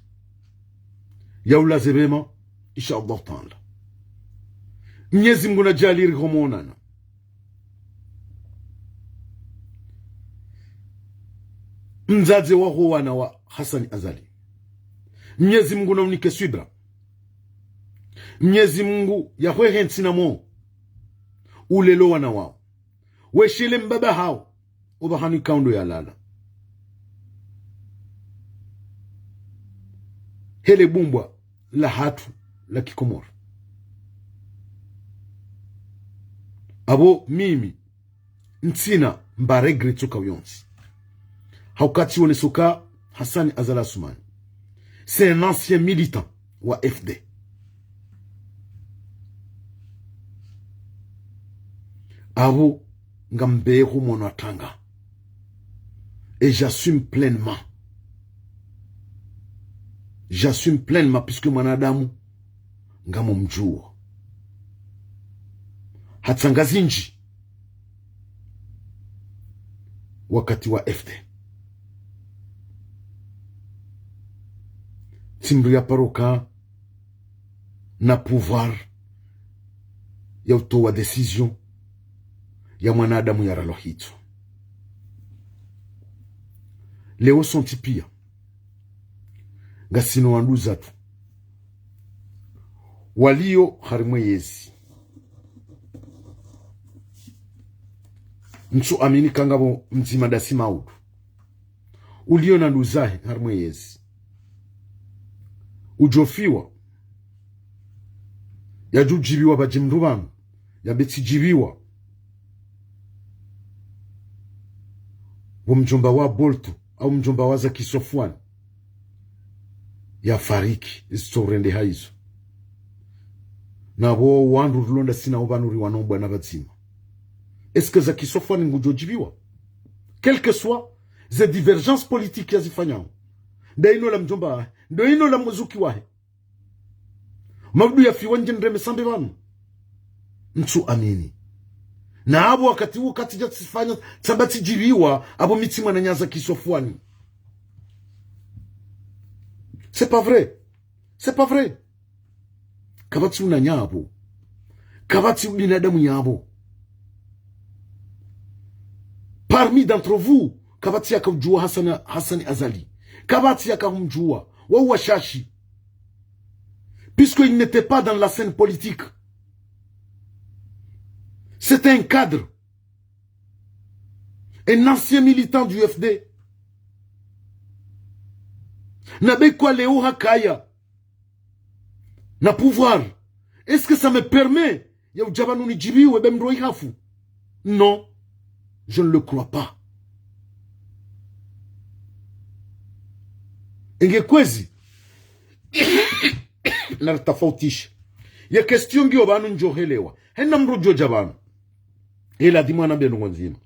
Yaulaze pvema, insha Allahu Taala. Mnyezi Mungu nadjaaliye riho monana. Mdzadze waho wana wa Hassani Azali, Mnyezi Mungu naunike swibra. Mnyezi Mungu yahwehe ntsi na mo ulele o wana wawo. Wesheleye mbaba hawo opvahanu ikao ndo yalala. Hele bumbwa lahatru la kikomori. Apvo mimi ntsina mba regret tsoka uyontsi. Hauka tsiwoneso ka Hassani Azali Assoumani, c'est un ancien militant wa F D. Apvo ngambeho mwana tanga. Et j'assume pleinement. J'assume pleinement, puisque mwanadamu ngamumdjuo. Hatsanga zindji wakati wa F D. Tsi mdru yaparoka na pouvoir ya utowa décision ya mwanadamu yaralwa hitswa. Leo sontsi pia ngasina wanduzatru walio harimwa ye yezi. Ntsu amini ka ngapvo mdzima ndasi maudu. Ulio na nduzahe harimwa ye yezi. Udjofiwa. Yadjudjibiwa pvadji mndru pvanu, yambe tsidjibiwa. Wo mdjomba wa Bolto, au mdjomba wa Zaki Sofwani, yafariki, zitso urendeha izo. Na pvo wandru rilo ndasi nawo pvanu riwanombwa na pvadzima. Est-ce que Zaki Sofwani ngudjodjibiwa? Quelles que soient ze divergences politiques yazifanyao. Nda ino la mdjomba wahe, ndo ino la mzuki wahe. Maudu yafiwa ndje ndreme sambe pvanu. Ntsu amini. Na apvo wakati uwo katsidja tsifanya, tsamba tsidjibiwa, apvo mi tsi mwananya Zaki Sofwani. C'est pas vrai. C'est pas vrai. Kapvatsi unanya apvo. Kapvatsi ubinadamu yapvo. Parmi d'entre vous, kapvatsi yakaudjua Hassani, Hassani Azali. Kapvatsi yakaumdjua. Wao washashi. Puisqu'il n'était pas dans la scène politique. C'était un cadre. Un ancien militant du F D. Na be kwa leo hakaya na pouvoir. Est-ce que ça me permet ya udja pvanu nidjibiwe be mdru ihafu? Non, je ne le crois pas. Enge kwezi, naritafautishe. Ye question ngiyo pvanu ndjohelewa. Hena mdru djodja pvanu. Ela di mwana benu ndzima.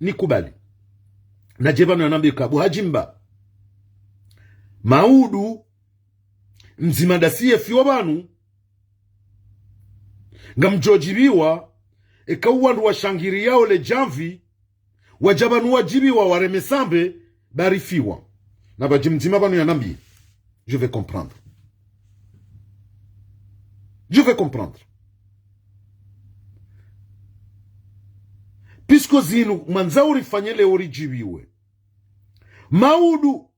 Nikubali. Nadje pvanu yanambe ka, bo Hadji Mba, Maudu, mdzima ndasi yefiwa pvanu, ngamdjodjibiwa. Eka wandru washangiriyao le djamvi, wadja pvanu wadjibiwa wareme sambe, barifiwa. Na pvadji mdzima pvanu yanambiye. Je vais comprendre. Je vais comprendre. Puisque zinu, mwandzao urifanye leo ridjibiwe. Maudu,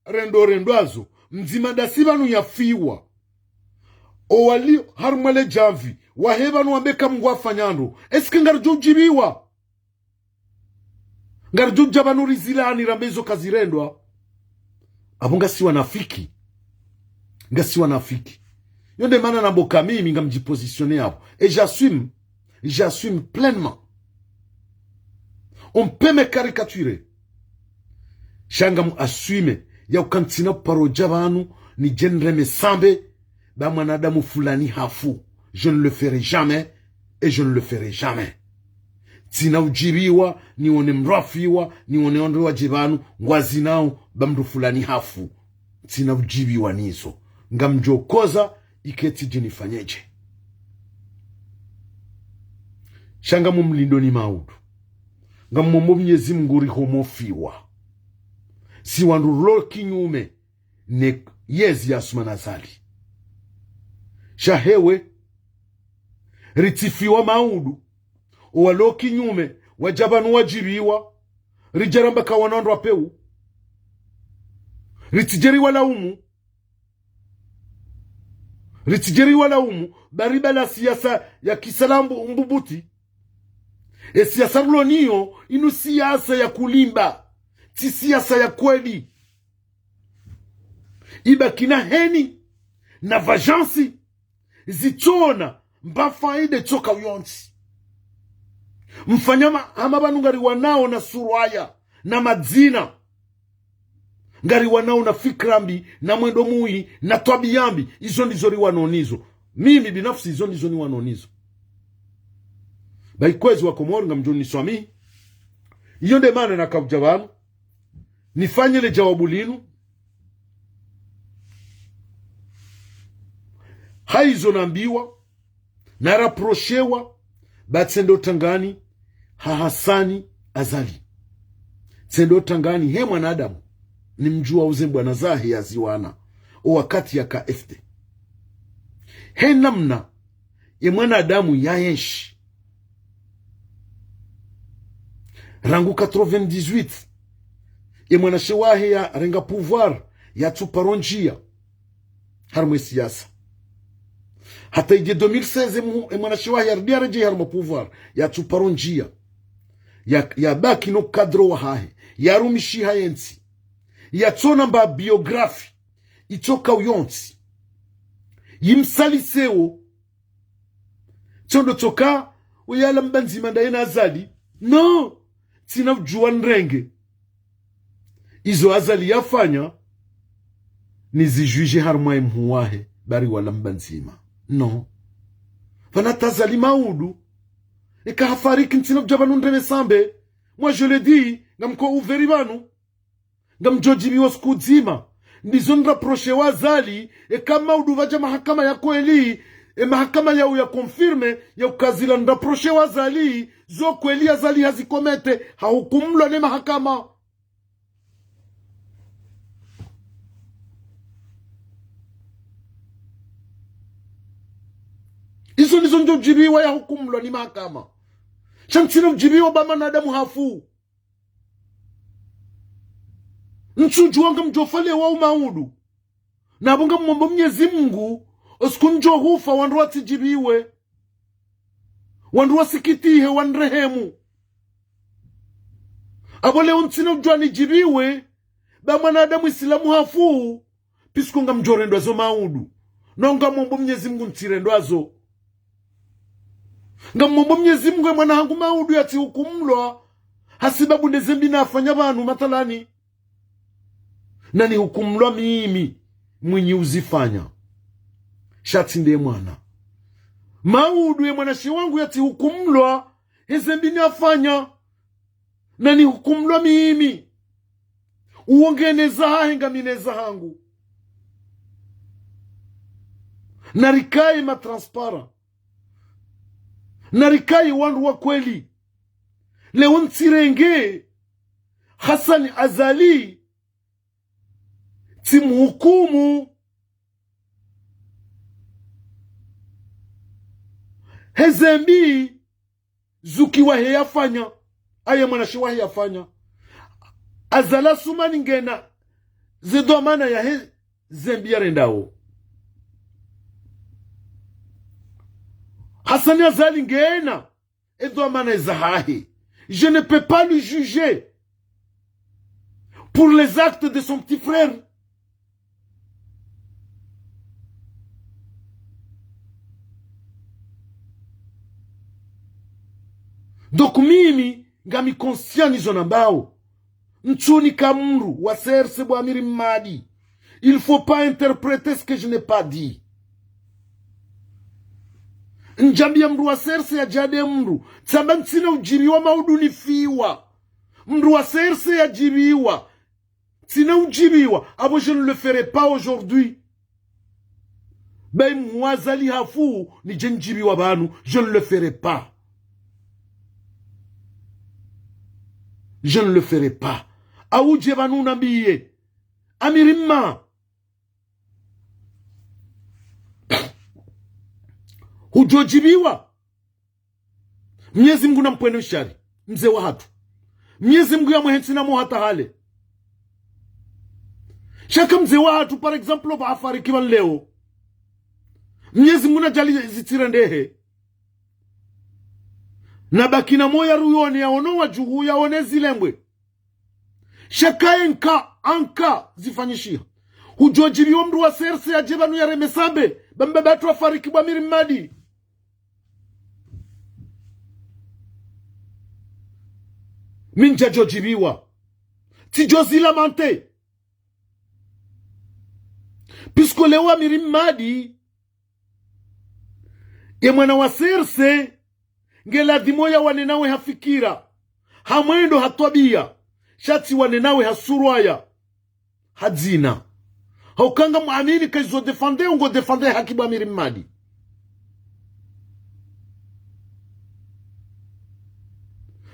rendo rendwazo, mdzima ndasi pvanu yafiwa. Owali harumwa le djamvi, wahe pvanu wambe ka Mngu afanya ndro. Est-ce que ngaridjo udjibiwa? Ngaridjo udja pvanu rizilani rambe izo kazirendwa? Apvo ngasi wanafiki. Ngasi wanafiki. Yo nde mana nambo ka mimi ngamdjipositionner apvo. Et j'assume. J'assume pleinement. On peut me caricaturer. Sha ngamu assumer ya uka ntsina paro dja pvanu nidje nireme sambe, ba mwanadamu fulani hafu. Je ne le ferai jamais et je ne le ferai jamais. Ntsina udjibiwa, nione mndru afiwa, nione wandru wadje pvanu, ngwazinao, ba mndru fulani hafu. Ntsina udjibiwa nizo. Ngamdjokoza, iketsi djinifanyedje. Sha ngamumlindoni Maudu. Ngamumombo Mnyezi Mngu rihomofiwa. Si wandru rilo kinyume ne yezi ya Assoumani Azali. Sha hewe, ritsifiwa Maudu, owalo kinyume, wadja pvanu wadjibiwa, ridjaramba ka wana wandru wapeu. Ritsidjeri walaumu. Ritsidjeri walaumu, bari bala siasa ya kisalambu mbubuti. E siasa rilo niyo, inu siasa ya kulimba. Tsi siasa ya kweli. Ibaki na heni, na vajansi, zitsona, mba faida tsoka uyontsi. Mfanya ma-, hama pvanu ngariwanao na surwaya, na madzina. Ngariwanao na fikra mbi, na mwendo mwi, na twabiya mbi, izo ndizo riwanao nizo. Mimi binafsi izo ndizo niwanao nizo. Ba ikwezi wa Komori ngamdjo niswamihi. Iyo nde mana nakaudja pvanu. Nifanye le djawabu linu. Haizo nambiwa, na rapprochewa, ba tsende utangani, ha Hassani Azali. Tsende utangani, he mwanadamu, nimdjuwa uze mbwana zahe yaziwana, o wakati yaka F D. He namna, ye mwanadamu yaenshi. Rangu quatre-vingt-dix-huit, ye mwanashe wahe yarenga pouvoir, yatsuparo ndjia harumwa siasa. Hata idje deux mille seize, mu-, ye mwanashe wahe yarudi yaredjei harumwa pouvoir, yatsuparo ndjia. Ya, yabaki no cadre wahahe, yarumishiha yentsi. Yatsona mba biographie itsoka uyontsi. Yimsaliseo. Tsondo tsoka, uyala mba ndzima ndaye na Azali. Non! Tsina udjuwa nirenge. Izo Azali yafanya, nizidjudje harumwa ye mhu wahe, bari wala mba ndzima. Non. Pvanu hata Azali Maudu, eka hafariki ntsina udja pvanu nireme sambe. Moi, je le dis, ngamko ouvert pvanu. Ngamdjodjibiwa siku ndzima. Ndizo nirapprochewa Azali, eka Maudu pvadja mahakama ya kweli, e mahakama yau ya confirme, ya uka zila nirapprochewa Azali, zo kweli Azali hazikomete, hahukumulwa ne mahakama. Izo ndizo ndjodjibiwa yahukumulwa ni mahakama. Sha ntsina udjibiwa ba mwanadamu hafu. Ntsudjuwa ngamdjofa leo wau Maudu. Na apvo ngamumombo Mnyezi Mngu, o siku ndjohufa wandru watsidjibiwe. Wandru wasikitihe wanirehemu. Apvo leo ntsina udjuwa nidjibiwe, ba mwanadamu Isilamu hafu, puisque ngamdjorendwa zo Maudu. No ngamombo Mnyezi Mngu ntsirendwa zo. Ngamombo Mnyezi Mngu ye mwana hangu Maudu yatsihukumulwa, hasibabu nde zembi nafanya pvanu mathalani. Na nihukumulwa mimi, mwinyi uzifanya. Sha tsi nde mwana. Maudu ye mwanashe wangu yatsihukumulwa, he zembi nafanya. Na nihukumulwa mimi. Uwo nge ne zahahe ngami ne zahangu. Narikaye ma transparent. Narikaye wandru wa kweli. Leo ntsirenge Hassani Azali, tsimhukumu. He zembi Zuki wahe yafanya, aye mwanashe wahe yafanya. Azali Assoumani ngena ze dhwamana yahe zembi yarendao. Hassani Azali ngena e dhwamana zahahe. Je ne peux pas le juger pour les actes de son petit frère. Donc mimi, ngami conscient nizo nambao. Ntsunika mndru wa C R C bo Amiri Mmadi. Il faut pas interpréter ce que je n'ai pas dit. Ndjambia mndru wa C R C yadjade mndru. Tsamba ntsina udjiriwa maudu nifiwa. Mndru wa C R C yadjiriwa. Tsina udjiriwa. Abo je ne le ferai pas aujourd'hui. Bayi mhu Azali hafu, nidje ndjiriwa pvanu, je ne le ferai pas. Je ne le ferai pas. Audje pvanu unambiye. Amiri Mma. Hudjodjiriwa. Mnyezi Mngu nampvwene ushari. Mze wahatru. Mnyezi Mngu yamwehe ntsina mo hata hale. Shaka mze wahatru, par exemple, pva hafariki pvanu leo. Mnyezi Mngu nadjaanli zitsirendehe. Nabaki na moyo ruyone yaono wadjuhu yaone zilembwe. Shaka enka, anka zifanyishiha. Hudjodjiriwa mndru wa C R C yadje pvanu yareme sambe. Ba mbaba hatru hafariki bo Amiri Mmadi. Mi ndjadjodjiriwa. Tsidjo zilamenter. Puisque leo Amiri Mmadi, ye mwana wa C R C, nge ladhimu yawane nawe ha fikira, ha mwendo, ha twabiya, sha tsiwane nawe ha surwaya, ha dzina. Hauka ngamwamini ka izo défendre, ungo défendre haki bo Amiri Mmadi.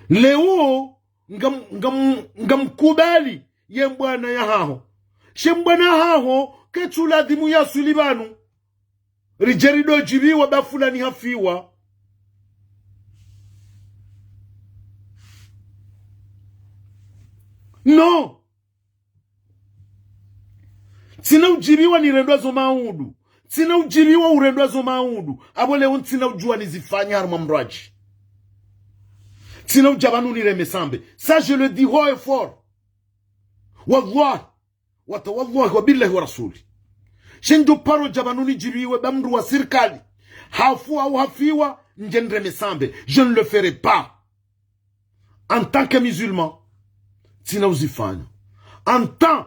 Leo, ngam-, ngam-, ngamkubali ye mbwana yahaho. She mbwana yahaho, ketsu ladhimu yaswili pvanu. Ridje ridodjiriwa ba fulani hafiwa. Non. Tsina udjiriwa nirendwa zo maudu. Tsina udjiriwa urendwa zo maudu. Abo leo ntsina udjuwa nizifanya harumwa mrwadji. Tsina udja pvanu nireme sambe. Ça, je le dis haut et fort. Wallahi. Wata wallahi wa billahi wa rasuli. She ndjo paro dja pvanu nidjiriwe ba mndru wa sirikali hafu au hafiwa, ndje nreme sambe. Je ne le ferai pas. En tant que musulman, tsina uzifanya. En tant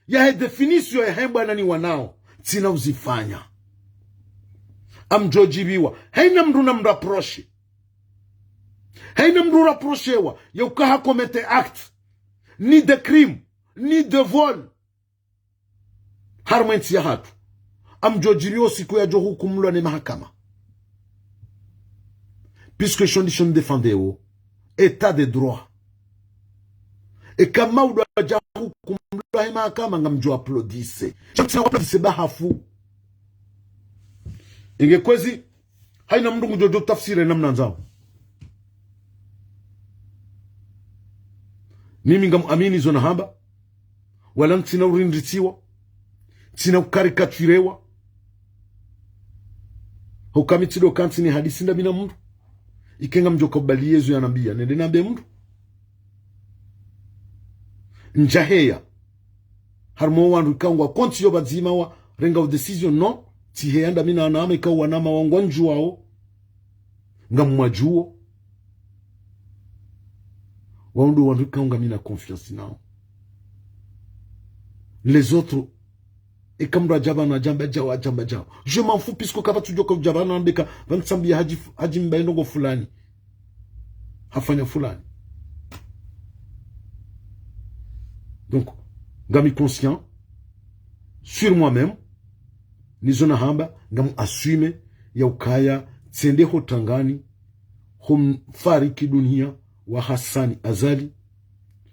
yahe définition yahe mbwana niwanao, tsina uzifanya. Amdjodjiriwa. Haina mndru namrapproche. Haina mndru rapprochewa yauka ha commettre acte, ni de crime, ni de vol, harumwa entsi yahatru. Amdjodjiriwa siku yadjo hukumulwa ne mahakama. Puisque sho ndisho ndefandeo, état de droit. Eka maudu yadja hukumulwa he mahakama ngamdjo applaudisse. Sha ntsina applaudisse ba hafu. Inge kwezi, haina mndru ngudjo djo tafsiri namna ndzao. Mimi ngamwamini zo nahamba, wala ntsina urindritsiwa, ntsina ukarikaturewa. Hauka mi tsido kantsi nihadisi ndami na mndru. Ike ngamdjo kubali yezo yanambia, nende nambe mndru. Ndjaheya. Harumwa wandru ikao ngwa konti yo pvadzima warengao décision, non. Tsiheya ndami na wanama ikao wanama wangu wandjuwao. Ngamwadjuwo. Wao ndo wandru ikao ngamina confiance nao. Les autres, eka mndru adja pvanu adjamba djao, adjamba djao. Je m'en fous, puisque kapvatsu djoka udja pvanu nambe ka pvanu tsambi ya hadji, hadji mbaye ndrongo fulani. Hafanya fulani. Donc, ngami conscient sur moi-même. Nizo nahamba, ngamu assume ya ukaya tsende ho tangani, ho mfariki dunia wa Hassani Azali,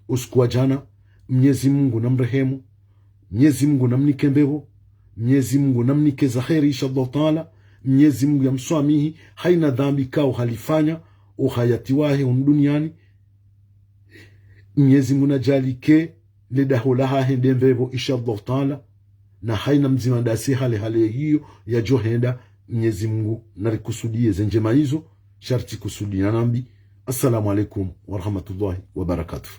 usiku wa jana. Mnyezi Mungu namrehemu, Mnyezi Mungu namnike mbepvo, Mnyezi Mungu namnike za heri, insha Allahu Taala. Mnyezi Mungu yamswamihi, haina dhambi kao halifanya, uhayati wahe hunu duniani. Mnyezi Mungu najaliye le daho lahahe nde mbepvo, insha Allahu Taala. Na haina mdzima ndasi hale hale hiyo yadjo henda, Mnyezi Mungu narikusudiye ze ndjema izo, sha ritsi kusudiya na mbi. Assalamu alaikum warahmatullahi wabarakatuh.